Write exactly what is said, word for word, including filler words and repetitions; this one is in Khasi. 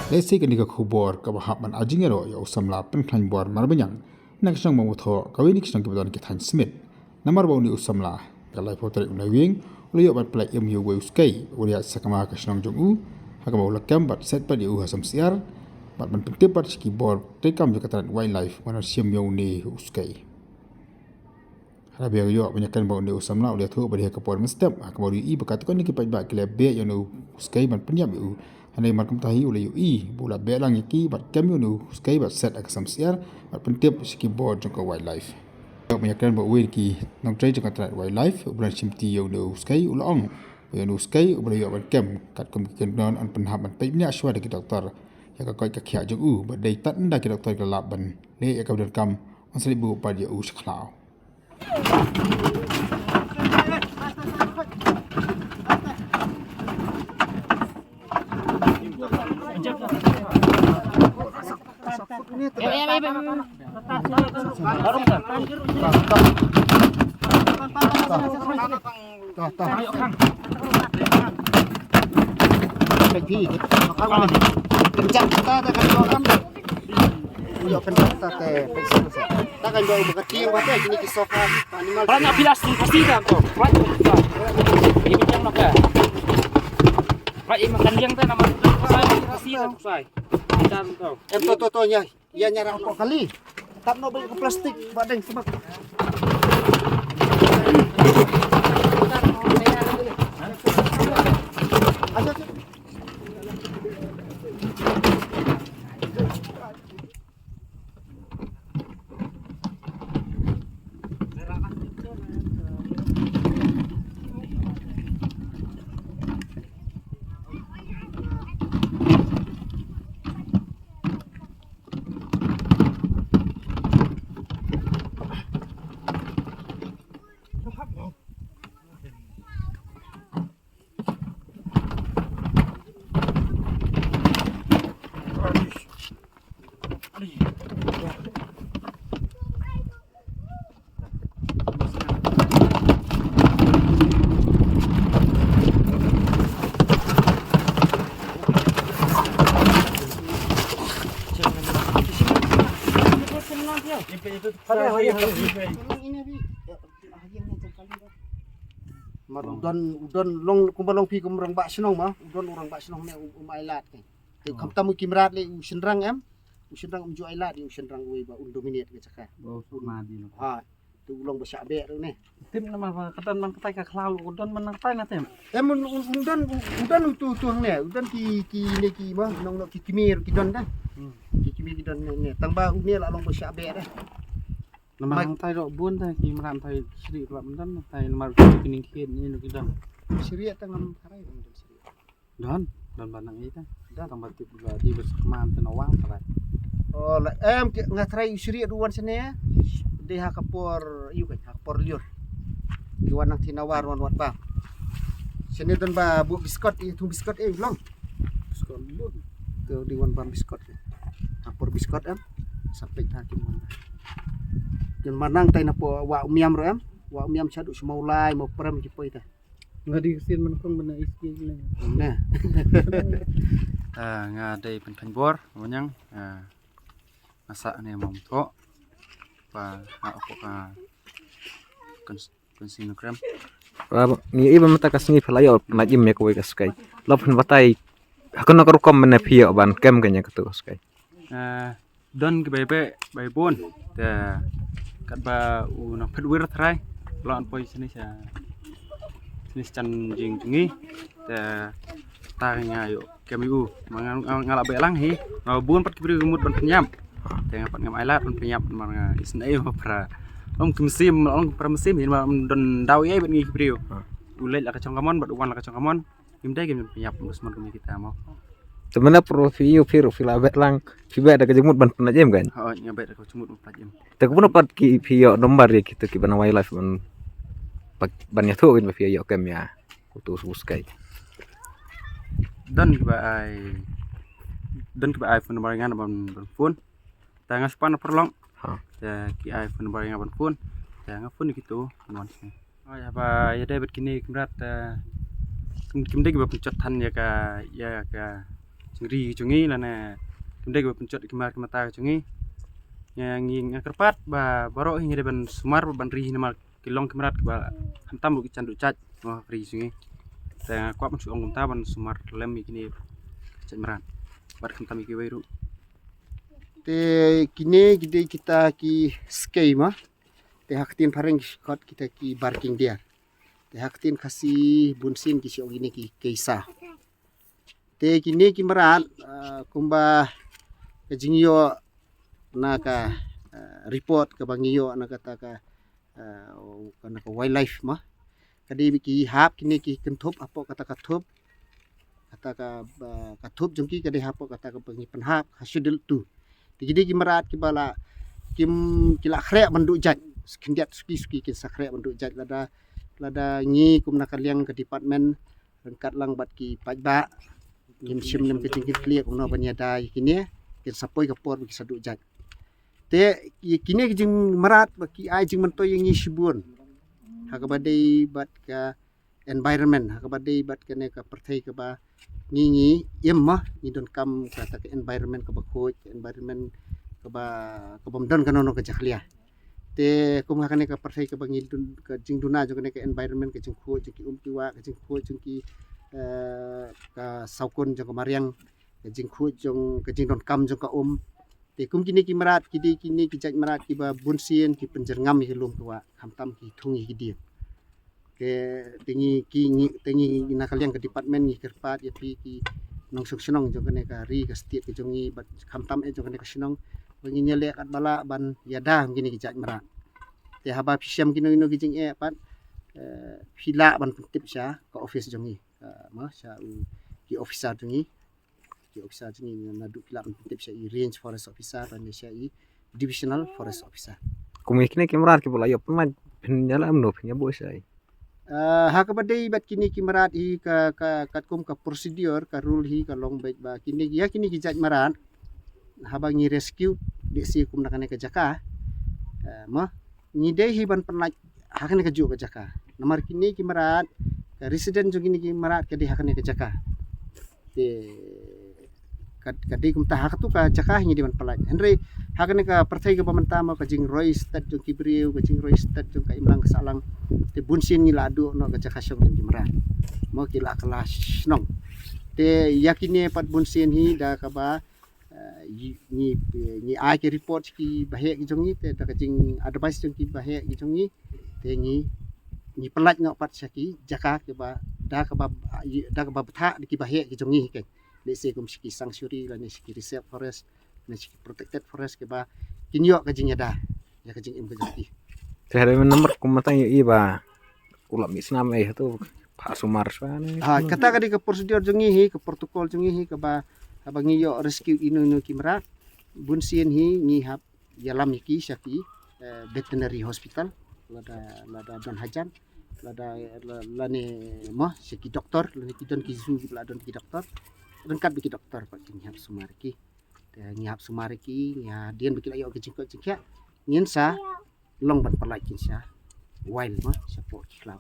Lehse kane ka khubor kaba hap ban ai jingïaroh ïa u samla Pynkhlaiñ Bor Marbaniang na ka shnong Mawthoh, kawei na ki shnong kiba don ki thaiñ Smit. Namar ba une u samla ka laiphew tarik u Naiwieng u la ïoh ban pynlait im ïa uwei u skei uba ïaid sakma ka shnong jong u, ha kaba u la kem bad set pat ïa u ha Samsyiar bad ban pyntip pat sha ki bor treikam jong ka tnat Wildlife ban shim ïa une u skei. Haba ïoh ban ïakren bad une u samla u la ïathuh ba dei ha ka por mynstep ha kaba u la ïohi ba katto katne ki paidbah ki la beh ïa une u skei ban pynïap ïa u. Hynrei markata hi u la ïohi ba u la beh lang ïa ki bad kem ïa une u skei bad set ha ka Samsyiar bad pyntip sha ki bor jong ka Wildlife. Ïoh ban ïakren bad uwei na ki nongtrei jong ka tnat Wildlife uba la shimti ïa une u skei u la ong ba ïa une u skei uba la ïoh ban kem katkum ki kyndon yn pynhap ban peit bniah shuwa da ki doktor ïa ka koit ka khiah jong u bad dei tad ynda ki doktor ki la lap ban leh ïa kaba donkam yn sa leit buh pat ïa u sha khlaw. Kencang kita dah kan. Uyo kan kata te. Ta kan doi ba ka tieng ba te kini ki sofa animal. Pala na bilas ni kasi ta to. Pala ni bilas. Ini macam apa? Pala ini makan yang ta nama. Kasi ta sai. Kita to. Em to to to nya. Ya nya ra ko kali. Tap no ba ka plastik ba deng semak. Ayo. Mar u don, u don long kumba long phi kum rangbah shnong ma, u don u rangbah shnong ne u, um ai lad ke. Te khamtam u kim rat le u shynrang em, u shynrang um ju ai lad, u shynrang uwei ba un dominate ka jaka. Ha, te u long ba shah beh ruh ne. Tip namar ba ka don man katai ka khlaw u don man katai na tem. Em un, un, un don, un, un don u tu, tu hangne, u don ki, ki ne ki ma, nong no ki kmie ruh ki don da. Ki kmie ki don ne, ne. Tang ba u ne la long ba shah beh da. Namar hangtai ruh bun te ki mrad hangtai sri ruh ym don hangtai namar ki ning khian ni ruh ki don. Sri ta ngam tharai ym don sri. Don, don ba nang ita. Don. Tang ba tip ba di ba sakma te na wang tharai. Oh, la em ki nga tharai u sri ruh wan sene. Dei ha ka por yu ka ha ka por liur. Di wan nang thina war wan wat ba. Sene don ba bu biskot i thung biskot e u long. Biskot bun. Te di wan bam biskot. Ha por biskot em. Sa peit ha kim wan. Kin manang tai na po wa umiam ro em. Wa umiam chadu sma ulai mo prem ki poi ta. Nga di kesin man kong bana iski ne. Ne. Ah, nga dei Pynkhlaiñ Bor, Manyang. Ah, nga sah ne Mawthoh. Pa ha ko ka Kunsin krem. Ba ngi iba mynta ka sngi phi la ïoh pynlait im ïa kawei ka skei. Lop phin batai ha kano ka rukom mynne phi ïoh ban kem kane katu ka skei. Eh, don kiba ïa beh ba ïa bun. Te katba u nang phet wir trai. Lon poi sini sa sini sa chan jing jong ngi. Te ta nga ïoh kem ïa u ma nga, nga, nga la beh lang hi. Ma bun pat ki briew ki mut ban pynïap. Te nga pat ngam ai lad ban pynïap namar nga isynei ma pra. Ym ki mynsiem, ym pra mynsiem hi namar ym don daw ïa bad ngi ki briew. U leit la ka jong ka mon bad u wan la ka jong ka mon. Ngim dei kim pynïap ym dei smon kum kita mo. Te mynne pro phi ïoh phi ruh phi la beh lang phi beh da ka jingmut ban pynïap kan. Ha, nga beh da ka jingmut ban pynïap. Te kumno pat ki phi ïoh number ïa kito kiba na wildlife ban ban ïathuh kin ba phi ïoh kem ïa. Utu u skei. Don kiba ai, don kiba ai phone number nga ban, ban phone. Te nga span paralok. Ha. Te ki ai phone number nga ban phone. Te nga phone kito non. Oh, ïa ba ïa dei bad kine ki mrad, eh, kim, kim dei kiba pynjot than ïa ka, ïa ka jingri jong ngi lane kum dei ba pynjot ki mar ki mata jong ngi. Nga ngi nga kyrpad ba baroh hi ngi dei ban sumar ban ri hi namar ki long ki mrad kiba khamtam ba ki jan duh jait mo ri jong ngi. Te nga kwah ban shu ong kumta ban sumar lem ïa kine jait mrad bad khamtam ïa kiwei ruh. Te kine ki dei kita ki skei ma. Te ha ktien phareng ki khot kita ki barking deer. Te ha ktien Khasi bunsien ki shu ong kine ki keisa. Te kine ki mrad, ah, kumba ka jingïoh na ka, ah, report kaba ngi ïoh na kata ka, ah, na ka wildlife ma. Ka dei ba ki hap kine ki kynthup hapoh kata ka thup. Kata ka, ah, ka thup jong ki ka dei hapoh kata kaba ngi pynhap ha Schedule two. Te ki dei ki mrad kiba la kim ki la khreh ban duh jait. Khyndiat suki suki kin sa khreh ban duh jait lada lada ngi kum na ka liang ka department ryngkat lang bad ki paidbah ngin shim lem ka jingkitkhlieh kumno ban ïada ïa kine kin sa poi ka por ba ki sa duh jait. Te ïa kine ki jingmrad ba ki ai jingmyntoi ïa ngi shibun ha kaba dei bad ka environment ha kaba dei bad kane ka pyrthei kaba ngi ngi im ma ngi donkam kata ka environment kaba khuid ka environment kaba kaba ym don kano kano ka jakhlia. Te kum ha kane ka pyrthei kaba ngi dun ka jingduna jong kane ka environment ka jingkhuid jong ki um ki wah ka jingkhuid jong ki eh, ka sawkun jong ka mariang ka jingkhuid jong ka jingdonkam jong ka um. Te kum kine ki mrad ki dei kine ki jait mrad kiba bunsien ki pynjyrngam ïa ki lum ki wah khamtam ki thung ïa ki dieng. Te te ngi ki ngi te ngi na ka liang ka department ngi kyrpad ïa phi ki nongshong shnong jong kane ka ri ka state ka jong ngi bad khamtam eh jong kane ka shnong ba ngin ïaleh katba lah ban ïada ïa kine ki jait mrad. Te haba phi shem kino kino ki jingeh pat eh, phi lah ban pyntip sha ka office jong ngi ka ma sha u ki officer jong ngi ki officer jong ngi naduh ki lah ban pyntip sha i range forest officer lane sha i divisional forest officer. Kum ïa kine ki mrad kiba la ïoh pynlait phin ïa la em no phin ïa buh sha i. Ah, ha kaba dei bad kine ki mrad hi ka ka katkum ka procedure ka rule hi ka long bad ba kine ïa kine ki jait mrad haba ngi rescue dei si kum na kane ka jaka. Ah, ma ngi dei hi ban pynlait ha kane ka juh ka jaka. Namar kine ki mrad ka resident jong kine ki mrad ka dei ha kane ka jaka. Te ka ka dei kumta ha katu ka jaka ngi dei ban pynlait. Hynrei ha kane ka pyrthei kaba mynta ma ka jingroi stet jong ki briew ka jingroi stet jong ka imlang ka sahlang. Te bunsien ngi la duh noh ka jaka shong jong ki mrad. Mo ki la ka la shnong. Te ïa kine pat bunsien hi da kaba eh, ngi ngi ai ki report ki baheh ki jong ngi te da ka jing advice jong ki baheh ki jong ngi te ngi ngi pynlait noh pat sha ki jaka kiba da kaba da kaba bthah da ki baheh ki jong ngi ke. Let's say kum sha ki sanctuary lane sha ki reserve forest lane sha ki protected forest kiba kin ïoh ka jingïada ïa ka jingim ka jong ki. Te hada mynta namar kum mynta ngi ïohi ba u la mih snam eh tu pha sumar shuwa ne. Ha kata ka dei ka procedure jong ngi hi ka protocol jong ngi hi kaba haba ngi ïoh rescue ino ino ki mrad bunsien hi ngi hap ïalam ïa ki sha ki eh, veterinary hospital lada lada don hajan lada la- lane mo sha ki doktor lane ki don ki zoo ki la don ki doktor ryngkat bad ki doktor pat ki ngi hap sumar ki. Te ngi hap sumar ki ngi hadien ba ki la ïoh ki jingkoit jingkhiah ngin sa long ban pynlait ki sha wild mo sha poh ki khlaw.